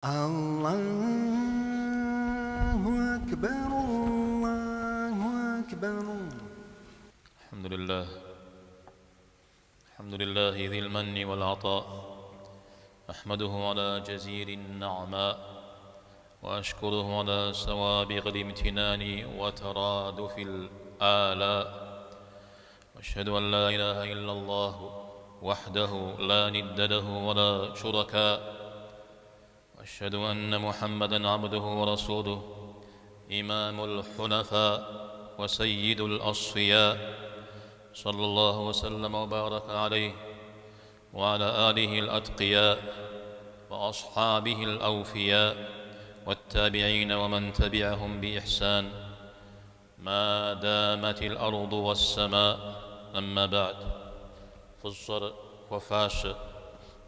Аллаху акбар, Аллаху акбар. الحمد لله الحمد لله ذي المن والعطاء أحمده على جزيل النعماء وأشكره على سوابغ الامتنان وترادف الآلاء وأشهد أن لا إله إلا الله وحده لا ند له ولا شركاء وأشهد أن محمدا عبده ورسوله إمام الحنفاء وسيد الأصفياء صلى الله وسلم وبارك عليه وعلى آله الأتقياء وأصحابه الأوفياء والتابعين ومن تبعهم بإحسان ما دامت الأرض والسماء أما بعد Фӏыщӏэр хуэфащэ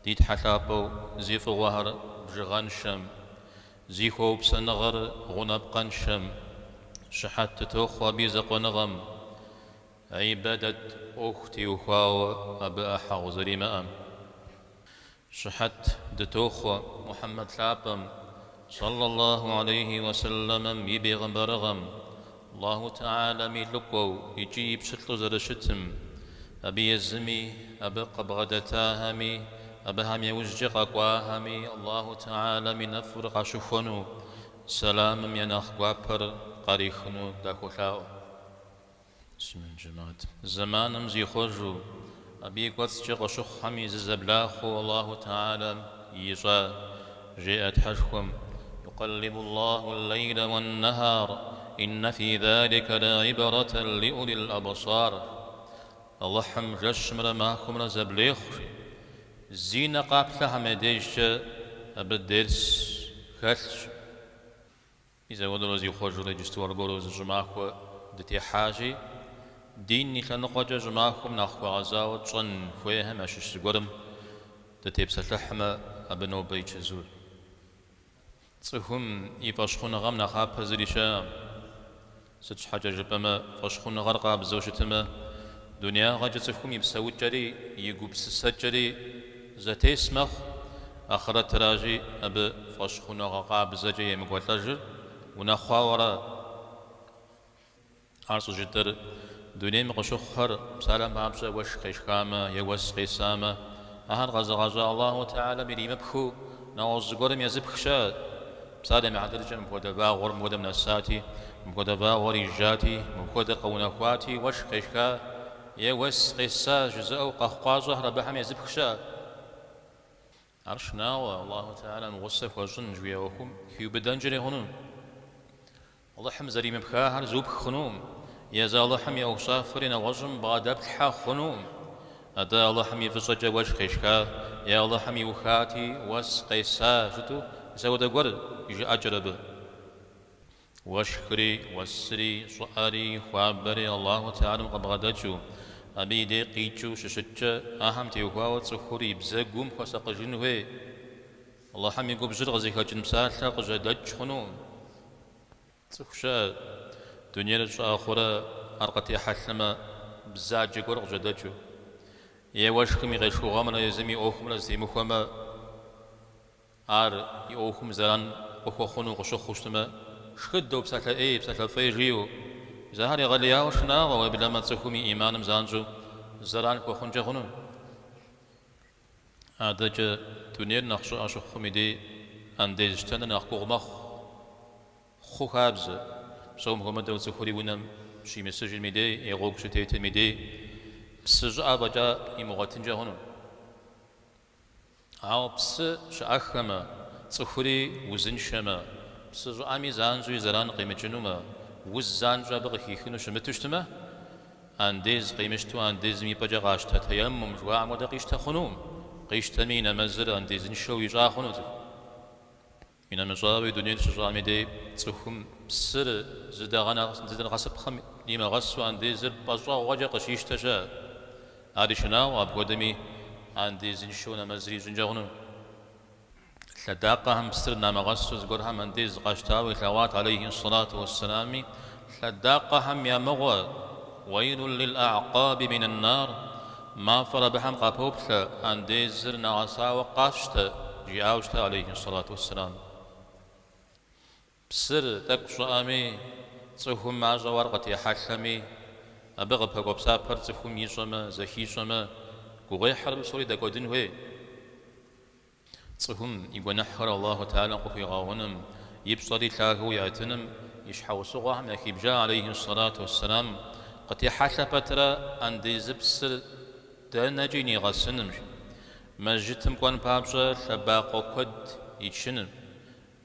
ди Тхьэ лъапӏэу зи фӏыгъуэхэр бжыгъэншэм, зи хуэупсэныгъэр гъунапкъэншэм, щыхьэт дытохъуэ абы и закъуэныгъэм, гьибадэт ӏуэху теухуауэ абы ӏыхьэгъу зэримыӏэм. Щыхьэт дытохъуэ Мухьэммэд лъапӏэм, сэллаллаху алейхи уэсэллэмэм и бегъымбарыгъэм, Аллаху Тэхьэлам и лӏыкӏуэу икӏи и пщылӏу зэрыщытым, абы езыми, абы къыбгъэдэтахэми, абыхэм яужькӏэ къэкӏуахэми Аллаху Тэхьэлам и нэфӏыр къащыхуэну, сэламым я нэхъ гуапэр къарихыну дахуолъаӏуэ. Зэманым зихъуэжу, абы и кӏуэцӏкӏэ къыщыхъухэми зызэблахъуу Аллаху Тэхьэлам ищӏа, жеӏэ Тхьэшхуэм, Юкъэллибу Аллаху л-лейла уэн-нэхар, иннэ фи заликэ лэгьибрэтэн лиӏулил абсар. Алыхьым жэщымрэ махуэмрэ зэблехъу, жи. Зи нэ къаплъэхэм я дежкӏэ абы дерс хэлъщ. Мис апхуэдэурэ зихъуэжурэ иджысту аргуэру зы щӏымахуэ дытехьащи, дин и лъэныкъуэкӏэ щӏымахуэм нэхъ хуэгъэзауэ тщӏэн хуейхэм ящыщ зыгуэрым дытепсэлъыхьмэ, абы нобэ и чэзур. Цӏыхум и фӏэщхъуныгъэм нэхъапэ зыри щыӏэкъым. Сыт щхьэкӏэ жыпӏэмэ, фӏэщхъуныгъэр къабзэу щытмэ, дунеягъэкӏэ цӏыхум и псэукӏэри, и гупсысэкӏэри зэтес мэхъу, ахърэтращи, абы фӏэщхъуныгъэ къабзэкӏэ емыкӏуэлӏэжыр унэхъуауэ ара? Ар щӏыжытӏэр дунейм къыщыхъухэр, псалъэм папщӏэ, уэшх къешхамэ е уэс къесамэ, ахэр къэзыгъэщӏа Аллаху Тэхьэлам иримыпхыу нэгъуэщӏ зыгуэрым езыпх щыӏэ. Псалъэм и хьэтыркӏэ мыпхуэдэ вагъуэр мыпхуэдэм нэсати, мыпхуэдэ вагъуэр ижати, мыпхуэдэр къэунэхуати, уэшх къешха е уэс къеса жызыӏэу къэхъукъащӏэхэр абыхэм езыпх щыӏэ. Ар шынагъуэ, Аллаху Тэхьэлам гъусэ хуэщӏын жыхуиӏэ ӏуэхум хиубыдэнкӏэри хъуну. Алыхьым зэримыпхахэр зупх хъунукъым, езы Алыхьым и ӏуэхущӏафэри нэгъуэщӏым бгъэдэплъхьэ хъунукъым. Атӏэ Алыхьым и фӏыщӏэкӏэ уэшх къешха е Алыхьым иухати, уэс къеса жытӏэу мис апхуэдэ гуэр и жыӏэкӏэр абы. Уэшхри, уэсри, щӏыӏэри, хуабэри Аллаху Тэхьэлам къыбгъэдэкӏыу, абы и дей къикӏыу щыщыткӏэ, ахэм теухуауэ цӏыхур и бзэгум хуэсакъыжын хуей. Алыхьым и губжьыр къызыхэкӏын псалъэ къыжьэдэкӏ хъунукъым. Цӏыху щыӏэ, дунейр щӏыӏэ хъурэ ар къытехьэлъэмэ, бзаджэ гуэр къыжьэдэкӏыу. Е уэшхым и къешхыгъуэмрэ езым и ӏуэхумрэ зэтемыхуэмэ, ар и ӏуэхум зэран къыхуэхъуну къыщыхъуу щытмэ, шхыдэу, псалъэ ӏей, псалъэ фӏей жиӏэу. Мис ахэр егъэлеяуэ шынагъуэ, уеблэмэ цӏыхум и ӏиманым занщӏэу зэран хуэхъункӏэ хъуну. Адэкӏэ дунейр нэхъ щӏыӏэ щыхъум и дей андез щтэныр нэхъ гугъу мэхъу. Хъу хабзэ, псом хуэмыдэу цӏыхури унэм щимысыжым и дей, е гъуэгу щытетым и дей, псы щӏыӏэ фӏэкӏа имыгъуэтынкӏэ хъуну. Ауэ псы щыӏэххэмэ, цӏыхури узыншэмэ, псы щӏыӏэми занщӏэу и зэран къимыкӏынумэ, уз занщӏэу абы къыхихыну щымыту щытмэ, Андез къимыщтэу андезым и пӏэкӏэ къащтэ тэеммум жыхуаӏэм хуэдэ къищтэ хъунукъым. Къищтэми и нэмэзыр андезыншэу ищӏа хъуну цӏыху. Инэмыщӏауи дунейр щыщӏыӏэм и дей цӏыхум псыр зыдэгъэсыпхъэм нимыгъэсу андезыр пӏэщӏэгъуэкӏэ къыщищтэ щыӏэ. Ари шынагъуэ, апхуэдэми андезыншэу нэмэзыр ищӏынкӏэ хъуну. Лъэдакъэхэм псыр намыгъэсу зыгуэрхэм андез къащтауэ илъэгъуат алейхи сэлату уэсселами, Лъэдакъэхэм я мыгъуэ, Уэйлун лил а'къаби минэн нар, мафӏэр абыхэм къапоплъэ, андезыр нэгъэсауэ къафщтэ, жиӏауэ щыта алейхи сэлату уэсселам. Псыр тӏэкӏу щӏыӏэми, цӏыхум мащӏэу ар къытехьэлъэми, абы къыпэкӏуэ псапэр цӏыхум ищӏэмэ, зэхищӏэмэ, гугъуехьыр абы псори дэкӏуэдын хуей. Цӏыхум и гуэныхьхэр Аллаху Тэхьэлам къыхуигъэгъуным, и пщӏэри лъагэу иӏэтыным и щхьэусыгъуэхэм яхибжа, алейхи сэлату уэсселам, къытехьэлъэ пэтрэ андезыпсыр дэнэкӏи нигъэсыным, мэжджытым кӏуэн папщӏэ лъэбакъуэ куэд ичыным,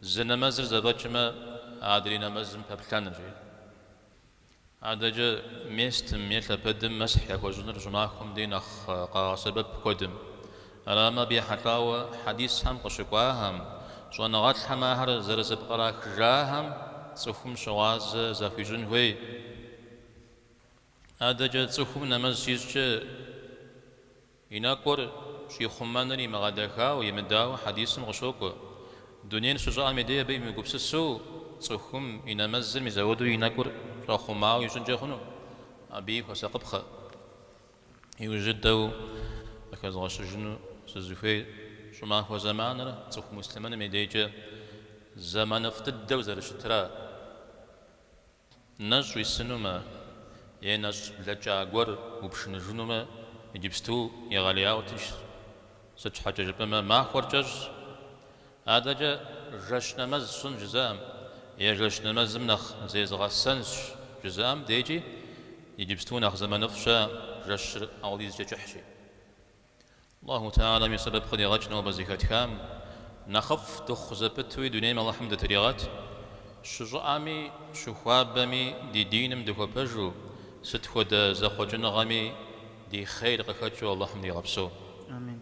зы нэмэзыр зэфӏэкӏмэ, адрей нэмэзым пэплъэныр, жеӏэ. Адэкӏэ местым е лъэпэдым мэсхь яхуэщӏыныр щӏымахуэм дей нэхъ къагъэсэбэп куэдым. Арамэ, абы ехьэлӏауэ хьэдисхэм къыщыкӏуахэм, щӏэныгъэлӏхэм ахэр зэрызэпкърахыжахэм цӏыхум щыгъуазэ захуищӏын хуей. Адэкӏэ цӏыхум нэмэз щищӏкӏэ И нэкӏур щӏихъумэныр имыгъэдэхауэ, имыдауэ хьэдисым къыщокӏуэ. Дунейр щыщӏыӏэм и дей абы имыгупсысу цӏыхум и нэмэзыр мис ауэдэу и нэкӏур щӏэхъумауэ ищӏынкӏэ хъуну, абыи хуэсакъыпхъэ. Иужь дыдэу къыхэзгъэщыжыну сызыхуейр щӏымахуэ зэманыр цӏыху муслъымэным и дейкӏэ зэманыфӏ дыдэу зэрыщытра. Нэщӏ уисынумэ е нэщӏ блэкӏа гуэр упшыныжынумэ, иджыпсту егъэлеяуэ тыншщ. Сыт щхьэкӏэ жыпӏэмэ, махуэр кӏэщӏщ. Адэкӏэ жэщ нэмэз сщӏын жызыӏэм е жэщ нэмэзым нэхъ зезгъэсэнщ жызыӏэм дежи иджыпсту нэхъ зэманыфӏ щыӏэ, жэщыр ауэдизкӏэ кӏыхьщи. Аллаху Тэхьэлам и сэбэп къыдигъэкӏ нобэ зэхэтхам, нэхъыфӏ дыхъу зэпытуи дунейм Алыхьым дытригъэт, щыщӏыӏэми, щыхуабэми ди диным дыхуэпэжу, сыт хуэдэ зэхъуэкӏыныгъэми ди хъейр къыхэкӏыу Алыхьым дигъэпсэу. Амин.